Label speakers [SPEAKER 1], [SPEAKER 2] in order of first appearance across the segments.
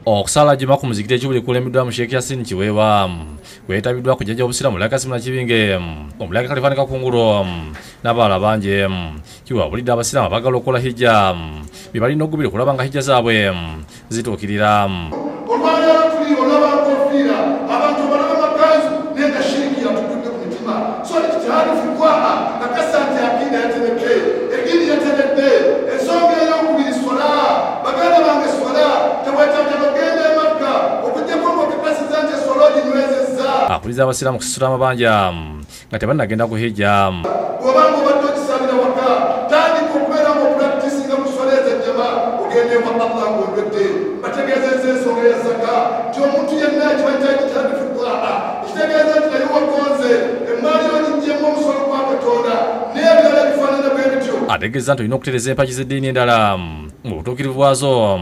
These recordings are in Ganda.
[SPEAKER 1] Okusala juma ku muzikiti ekibuli kulembeddwa Sheikh Yasin Kiweewa kwetabiddwa ku jjajja obusiraamu Lakasimu Nakibinge, Omulaka Kalifani Kakungulu n'abalala bangi. Kiwa bulidde abasiraamu abaagala okukola hijja bye balina okugubira okulaba nga hijja zaabwe zituukirira.
[SPEAKER 2] Olwaleero tuli olaba nkofiira abantu balaba makanzu naye nga shiriki yatutudde ku mitima. So kyalifukwaha kakasa nti akida yateredde, eddiini yateredde. Ensonga ey'okubiri swala. Baganda bange, swala tewetaaga ogenda e Makka okuggyako ng'okakasiza nti eswala oginywezezza.
[SPEAKER 1] Akuliza abasiraamu kusasula amabanja nga tebannagenda ku hijja.
[SPEAKER 2] Bw'obanga obadde okisabira waka, tandika okubeera ng'opractisinga mu swala ez'ejjama, ogende ewa Allah ng'ondwedde. Bategeezezza ensonga ya zaka nti omuntu yenna ekiba kyagitandifukwaha ekitegeeza nti naye wagonze emmaali ogiggyemu omusolo gwa Katonda n'ebirala ebifaanana bwe bityo.
[SPEAKER 1] Ategeeza nti olina okutereeza empagi z'eddiini endala mu butuukirivu bwazo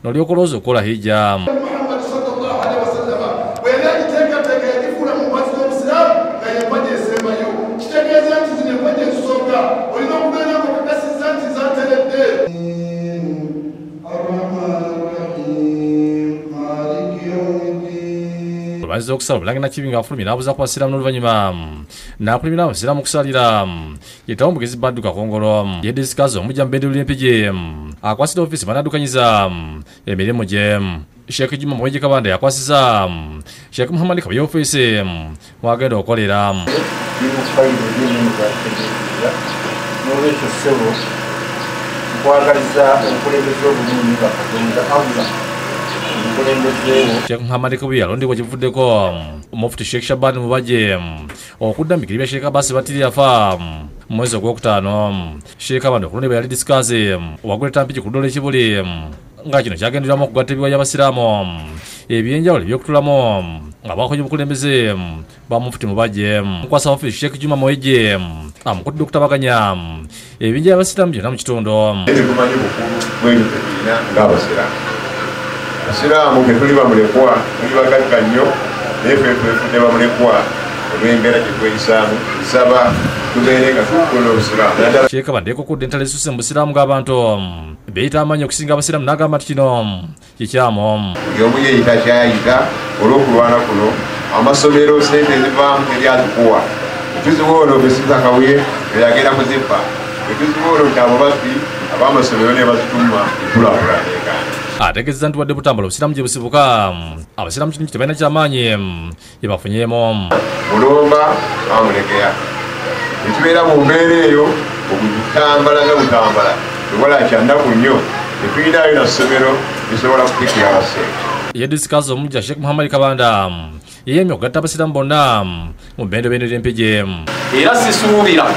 [SPEAKER 1] n'olyoka olowooza okukola hijja.
[SPEAKER 2] Muhammad sallallahu alaihi wasallama bwe yali agiteekateeka yagifuula mu mpagi z'obusiraamu nga y'empagi esembayo. Kitegeeza nti zino empagi ezisooka olina okubeera ng'okakasizza nti zateredde.
[SPEAKER 1] Olwazza okusala Omulangira Nakibinge afulumye n'abuuza ku basiraamu n'oluvannyuma n'akulimira abasiraamu okusalira. Yetawo omugezi Badru Kakongolo ye disikazi omujja mu bbendero ly'Empigi akwasira ofiisi banaddukanyiza emirimu gye. Sheikh Juma Muweje Kabanda yakwasiza Sheikh Muhammad Kabuye ofiisi mwagenda okukolera.
[SPEAKER 3] N'olwekyo ssebo, nkwagaliza obukulembeze obulungi nga Katonda Allah omukulembezeewo.
[SPEAKER 1] Sheikh Muhammad Kabuye yalondebwa kivuddeko Mufti Sheikh Shaban Mubajje okudda mu bigere bya Sheikh Abbas Batiri yafa mu mwezi ogwokutaano. Sheikh Kabanda okulondebwa yali disikazi owaguleta Mpigi ku ludda lw'Ekibuli nga kino kyagenderwamu okugatta ebiwa by'abasiraamu ebyenjawulo ebyokutulamu nga bakoze obukulembeze bwa Mufti Mubajje. Mukwasa ofiisi Sheikh Juma Muweje amukutidde okutabaganya ebibinja by'abasiraamu byonna mu kitundu.
[SPEAKER 4] Tetumanyi bukulu bw'ebyo bye tulina ng'abasiraamu. Abasiraamu tetuli bamulekwa, tuli bagagga nnyo, naye ffe twefudde bamulekwa olw'embeera gye tweyisaamu. Nsaba tubeere nga tukola obusiraamu.
[SPEAKER 1] Sheikh Kabanda yeekokkodde entalo ezisusse mu busiraamu ng'abantu beeyita amaanyi okusinga abasiraamu n'agamba nti kino kikyamu.
[SPEAKER 4] Buli omu yeeyita kyayita olw'okulwana kuno. Amasomero ssente ezivaamu teri azikuwa. Tetuziwa olwo Mesiza Kabuye eyagenda kuzibba. Tetuziwa olwo nti abo babbi ab'amasomero ne bazituma enkulaakulana.
[SPEAKER 1] Ategeezezza nti wadde butambula obusiraamu gye busibuka, abasiraamu kino tebalina kyamaanyi gye bafunyeemu.
[SPEAKER 4] Mulumba bamulekeya. Ne tubeera mu mbeera eyo okutambala nga butambala tewala kyannaku nnyo, tetulinayo na ssomero lisobola kutikkira abasente.
[SPEAKER 1] Ye disikazi omujja Sheikh Muhammad Kabanda yeyamye okugatta abasiraamu bonna mu bbendobendo ly'Empigi.
[SPEAKER 5] Era sisuubira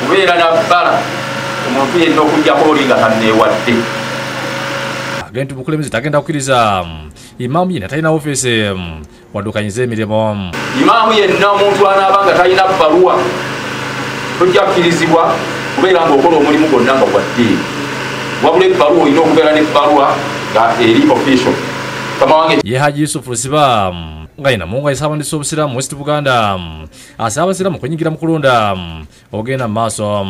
[SPEAKER 5] kubeera na bbala omuntu yenna okuggyako oli nga tanneewadde.
[SPEAKER 1] Agenda omukulembeze tagenda kukkiriza imaamu yenna talina ofiisi waddukanyiza emirimu.
[SPEAKER 5] Imaamu yenna omuntu anaaba nga talina bbaluwa tojja kukkirizibwa kubeera ng'okola omulimu gwonna nga gwa ddiini. Wabula ebbaluwa olina okubeera n'ebbaluwa nga eri official. Kama wange
[SPEAKER 1] Ye Haji Yusuf Lusiba nga yena mungu ayisabandisa obusiraamu West Buganda asaba abasiraamu okwenyigira mu kulonda ogenda mu maaso.